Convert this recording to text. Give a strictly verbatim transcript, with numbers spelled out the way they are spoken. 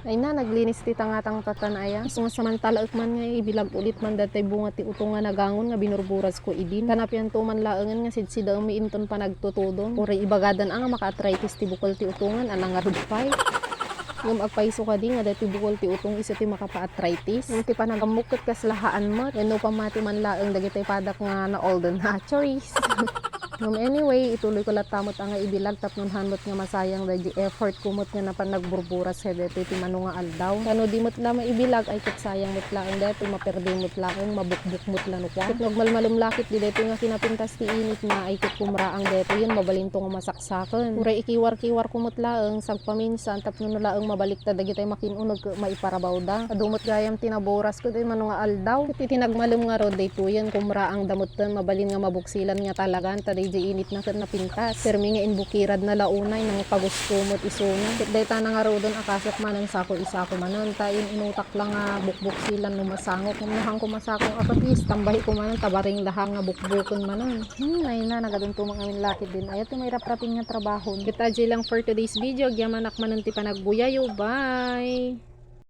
Ay na, naglinis ti tangatang tatan aya. Isu nga samantalaek man nga ibilag ulit man daytoy bunga ti utong nga nagangon nga binurburas ko idin. Tanapianto man laengen nga sidsidaem mi inton panagtutudong. Uray ibagadan a nga maka-arthritis ti bukol ti utongan, ala ngarud pay. Ngem agpayso kadi nga daytoy bukol ti utong isu ti makapa-arthritis? Ngem ti panagammok ket kasla haan met. Wenno pammati man laeng dagitoy padak nga na-olden. Ha, charis. Ngem anyway, ituloy ko latta met a nga ibilag tapno haan met nga masayang daydi effort ko met nga napan nagburburas kadaytoy ti mano nga aldaw. Ta no di met la maibilag, ay ket sayang met laeng daytoy, maperde met laeng, mabukbok met la no kua. Ket no agmalmalem la ket di daytoy nga kinapintas ti init na, ay ket kumraang daytoyen, mabalinto nga masaksaken. Uray ikiwar-kiwar ko met laeng, sagpaminsan, tapno no laeng mabaliktad dagitoy makin-uneg ket maiparabawda. Adu met gayam ti naburas ko, daytoy mano nga aldaw. Ket iti nagmalem ngarud, daytoyen, kumraangda metten, mabalin nga mabuksilan nga talagan, ta daydi init na ket napintas. Permi nga imbukiradna la unay, nangipagusto met isuna. Ket dayta na ngaruden a kasok manen, sako isako manen, ta in-inutak la nga bukbuksilan no masangok. Ngem no haanko masangok a ket, is, tambahiko manen, ta bareng la haan nga bukbuken manen. Hmm, ay na, nagadunto met ngamin la ket din. Aya ti mairaprapin nga trabahon. Ket adjay lang for today's video, agyamanak manen ti panagbuyayo. Bye!